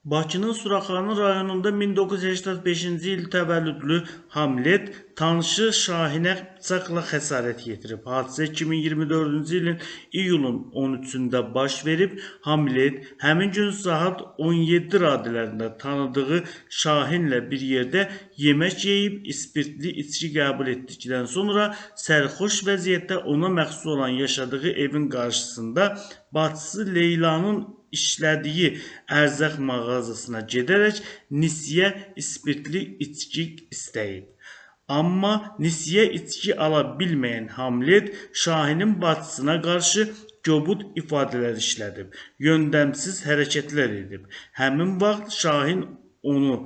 Bakının Suraxanı rayonunda 1985-ci il təvəllüdlü Hamlet tanışı Şahinə bıçaqla xəsarət yetirib. Hadisə 2024-cü ilin iyulun 13-də baş verib. Hamlet həmin gün saat 17 radələrində tanıdığı Şahinlə bir yerdə yemək yeyib, ispirtli içki qəbul etdikdən sonra sərxoş vəziyyətdə ona məxsus olan yaşadığı evin qarşısında bacısı Leylanın işlədiyi ərzaq mağazasına gedərək nisiyə ispirtli içki istəyib. Amma nisiyə içki ala bilməyən Hamlet Şahinin bacısına qarşı kobud ifadələr işlədib, yöndəmsiz hərəkətlər edib. Həmin vaxt Şahin onu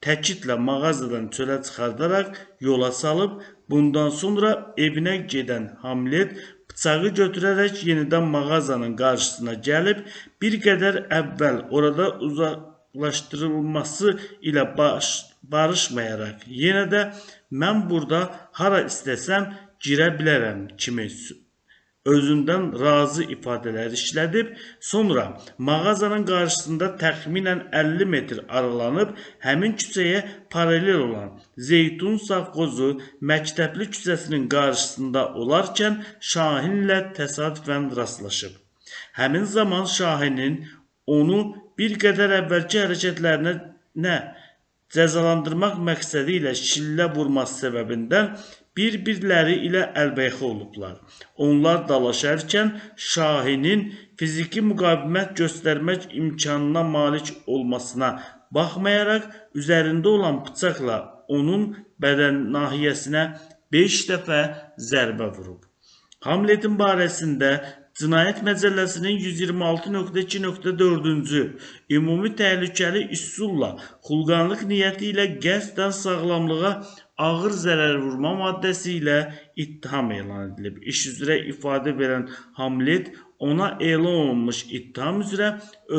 təkidlə mağazadan çölə çıxardaraq yola salıb. Bundan sonra evinə gedən Hamlet bıçağı götürərək yenidən mağazanın qarşısına gəlib, bir qədər əvvəl orada uzaqlaşdırılması ilə barışmayaraq yenə də mən burada hara istəsəm girə bilərəm kimi özündən razı ifadələr işlədib, sonra mağazanın qarşısında təxminən 50 metr aralanıb, həmin küçəyə paralel olan Zeytun Safxozu Məktəbli küçəsinin qarşısında olarkən Şahinlə təsadüfən rastlaşıb. Həmin zaman Şahinin onu bir qədər əvvəlki hərəkətlərinə nə cəzalandırmaq məqsədi ilə şillə vurması səbəbindən bir-birləri ilə əlbəyaxa olublar. Onlar dalaşarkən Şahinin fiziki müqavimət göstərmək imkanına malik olmasına baxmayaraq üzərində olan bıçaqla onun bədən nahiyəsinə 5 dəfə zərbə vurub. Hamletin barəsində Cinayət Məcəlləsinin 126.2.4-cü ümumi təhlükəli üsulla xulqanlıq niyyəti ilə qəsdən sağlamlığa ağır zərər vurma maddəsi ilə ittiham elan edilib. İş üzrə ifadə verən Hamlet ona elan olunmuş ittiham üzrə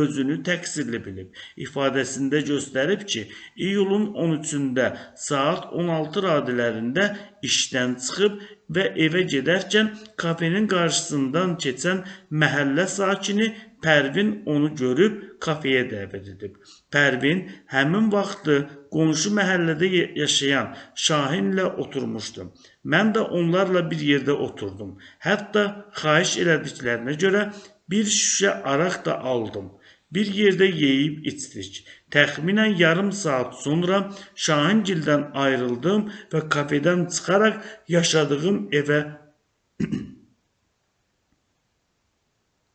özünü təqsirli bilib. İfadəsində göstərib ki, iyulun 13-də saat 16 radələrində işdən çıxıb və evə gedərkən kafenin qarşısından keçən məhəllə sakini Pərvin onu görüb kafeyə dəvət edib. Pərvin həmin vaxtı qonşu məhəllədə yaşayan Şahinlə oturmuşdu. Mən də onlarla bir yerdə oturdum. Hətta xahiş elədiklərinə görə bir şüşə araq da aldım. Bir yerdə yeyib içdik. Təxminən yarım saat sonra Şahingildən ayrıldım və kafedən çıxaraq yaşadığım evə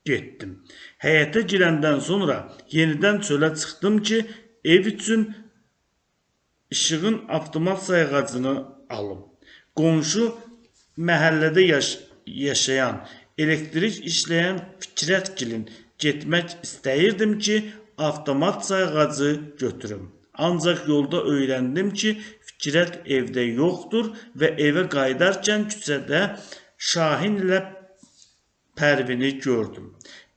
getdim. Həyətə girəndən sonra yenidən çölə çıxdım ki, ev üçün işığın avtomat sayğacını alım. Qonşu məhəllədə yaşayan, elektrik işləyən Fikrətgilin getmək istəyirdim ki, avtomat sayğacı götürüm. Ancaq yolda öyrəndim ki, Fikrət evdə yoxdur və evə qayıdarkən küçədə Şahin ilə Pərvini gördüm.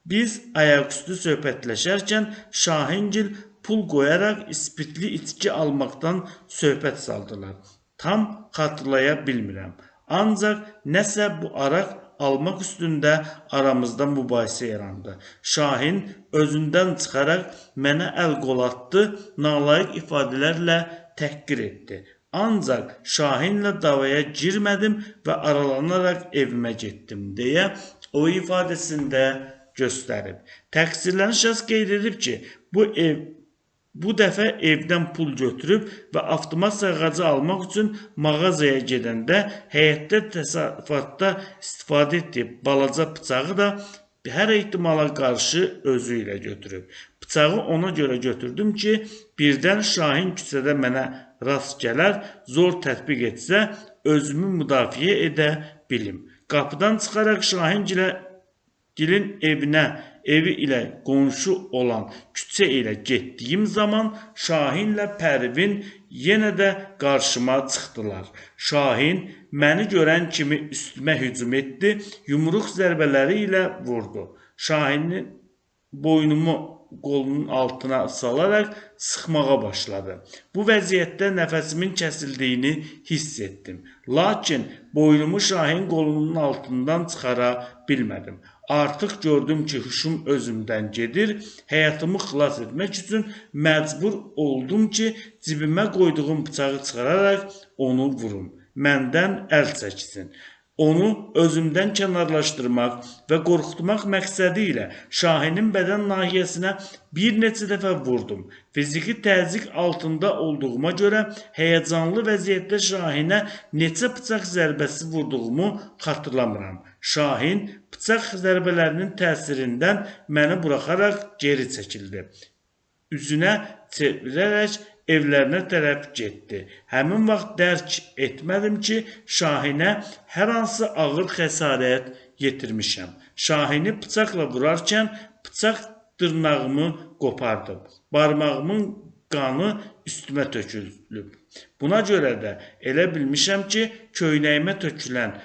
Biz ayaqüstü söhbətləşərkən Şahingil pul qoyaraq ispirtli içki almaqdan söhbət saldılar. Tam xatırlaya bilmirəm. Ancaq nəsə bu araq almaq üstündə aramızda mübahisə yarandı. Şahin özündən çıxaraq mənə əl qol atdı, nalayiq ifadələrlə təhqir etdi. Ancaq Şahinlə davaya girmədim və aralanaraq evimə getdim deyə o ifadəsində göstərib. Təqsirlənən şəxs qeyd edib ki, bu dəfə evdən pul götürüb və avtomat sayğacı almaq üçün mağazaya gedəndə həyətdə təsərrüfatda istifadə etdiyi balaca bıçağı da hər ehtimala qarşı özü ilə götürüb. Bıçağı ona görə götürdüm ki, birdən Şahin küçədə mənə rast gələr, zor tətbiq etsə, özümü müdafiə edə bilim. Qapıdan çıxaraq Şahingilin evi ilə qonşu olan küçə ilə getdiyim zaman Şahinlə Pərvin yenə də qarşıma çıxdılar. Şahin məni görən kimi üstümə hücum etdi, yumruq zərbələri ilə vurdu. Şahinin boynumu qolunun altına salaraq sıxmağa başladı. Bu vəziyyətdə nəfəsimin kəsildiyini hiss etdim. Lakin boynumu Şahin qolunun altından çıxara bilmədim. Artıq gördüm ki, huşum özümdən gedir. Həyatımı xilas etmək üçün məcbur oldum ki, cibimə qoyduğum bıçağı çıxararaq onu vurum. Məndən əl çəksin. Onu özümdən kənarlaşdırmaq və qorxutmaq məqsədi ilə Şahinin bədən nahiyəsinə bir neçə dəfə vurdum. Fiziki təzyiq altında olduğuma görə həyəcanlı vəziyyətdə Şahinə neçə bıçaq zərbəsi vurduğumu xatırlamıram. Şahin bıçaq zərbələrinin təsirindən məni buraxaraq geri çəkildi. Üzünə çevirərək evlərinə tərəf getdi. Həmin vaxt dərk etmədim ki, Şahinə hər hansı ağır xəsarət yetirmişəm. Şahini bıçaqla vurarkən bıçaq dırnağımı qopardı. Barmağımın qanı üstümə tökülüb. Buna görə də elə bilmişəm ki, köynəyimə tökülən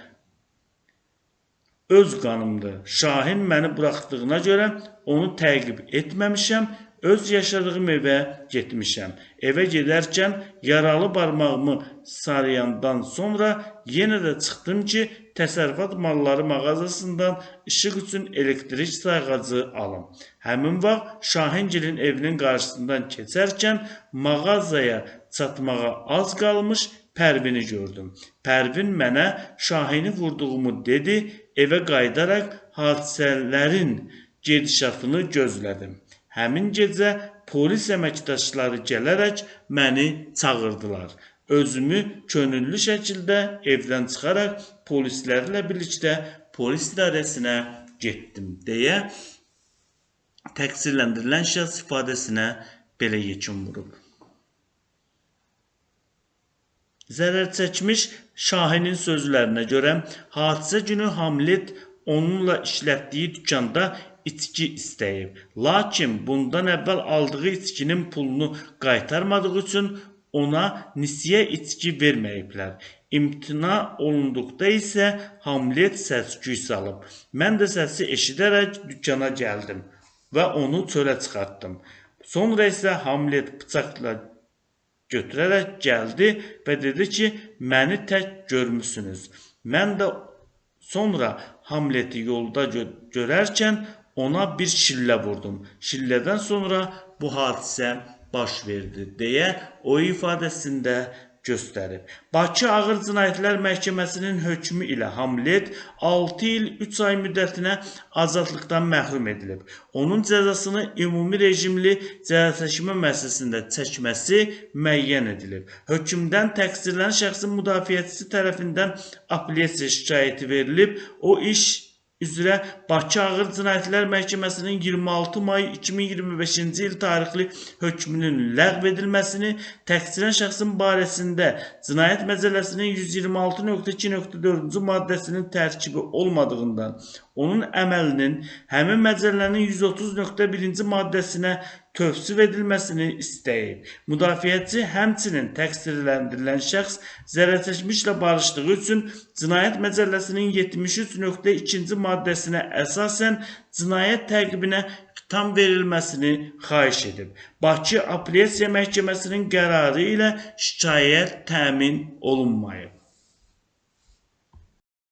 öz qanımdır. Şahin məni buraxdığına görə onu təqib etməmişəm. Öz yaşadığım evə getmişəm. Evə gedərkən yaralı barmağımı sarıyandan sonra yenə də çıxdım ki, təsərrüfat malları mağazasından işıq üçün elektrik sayğacı alım. Həmin vaxt Şahingilin evinin qarşısından keçərkən mağazaya çatmağa az qalmış Pərvini gördüm. Pərvin mənə Şahini vurduğumu dedi. Evə qayıdaraq hadisələrin gedişatını gözlədim. Həmin gecə polis əməkdaşları gələrək məni çağırdılar. Özümü könüllü şəkildə evdən çıxaraq polislərlə birlikdə polis idarəsinə getdim deyə təqsirləndirilən şəxs ifadəsinə belə yekun vurub. Zərər çəkmiş Şahinin sözlərinə görə hadisə günü Hamlet onunla işlətdiyi dükkanda içki istəyib. Lakin bundan əvvəl aldığı içkinin pulunu qaytarmadığı üçün ona nisiyə içki verməyiblər. İmtina olunduqda isə Hamlet səs-küy salıb. Mən də səsi eşidərək dükkana gəldim və onu çölə çıxartdım. Sonra isə Hamlet bıçaqla götürərək gəldi və dedi ki, məni tək görmüsünüz. Mən də sonra Hamleti yolda görərkən ona bir şillə vurdum. Şillədən sonra bu hadisə baş verdi deyə o ifadəsində göstərib. Bakı Ağır Cinayətlər Məhkəməsinin hökmü ilə Hamlet 6 il 3 ay müddətinə azadlıqdan məhrum edilib. Onun cəzasını ümumi rejimli cəzaçəkmə müəssisəsində çəkməsi müəyyən edilib. Hökmdən təqsirlənən şəxsin müdafiəçisi tərəfindən apellyasiya şikayəti verilib. O iş üzrə Bakı Ağır Cinayətlər Məhkəməsinin 26 may 2025-ci il tarixli hökmünün ləğv edilməsini, təqsirlənən şəxsin barəsində Cinayət Məcəlləsinin 126.2.4-cü maddəsinin tərkibi olmadığından onun əməlinin həmin məcəllənin 130.1-ci maddəsinə tövsif edilməsini istəyib. Müdafiəçi həmçinin təqsirləndirilən şəxs zərərçəkmişlə barışdığı üçün Cinayət Məcəlləsinin 73.2-ci maddəsinə əsasən cinayət təqibinə xitam verilməsini xahiş edib. Bakı Apellyasiya Məhkəməsinin qərarı ilə şikayət təmin olunmayıb.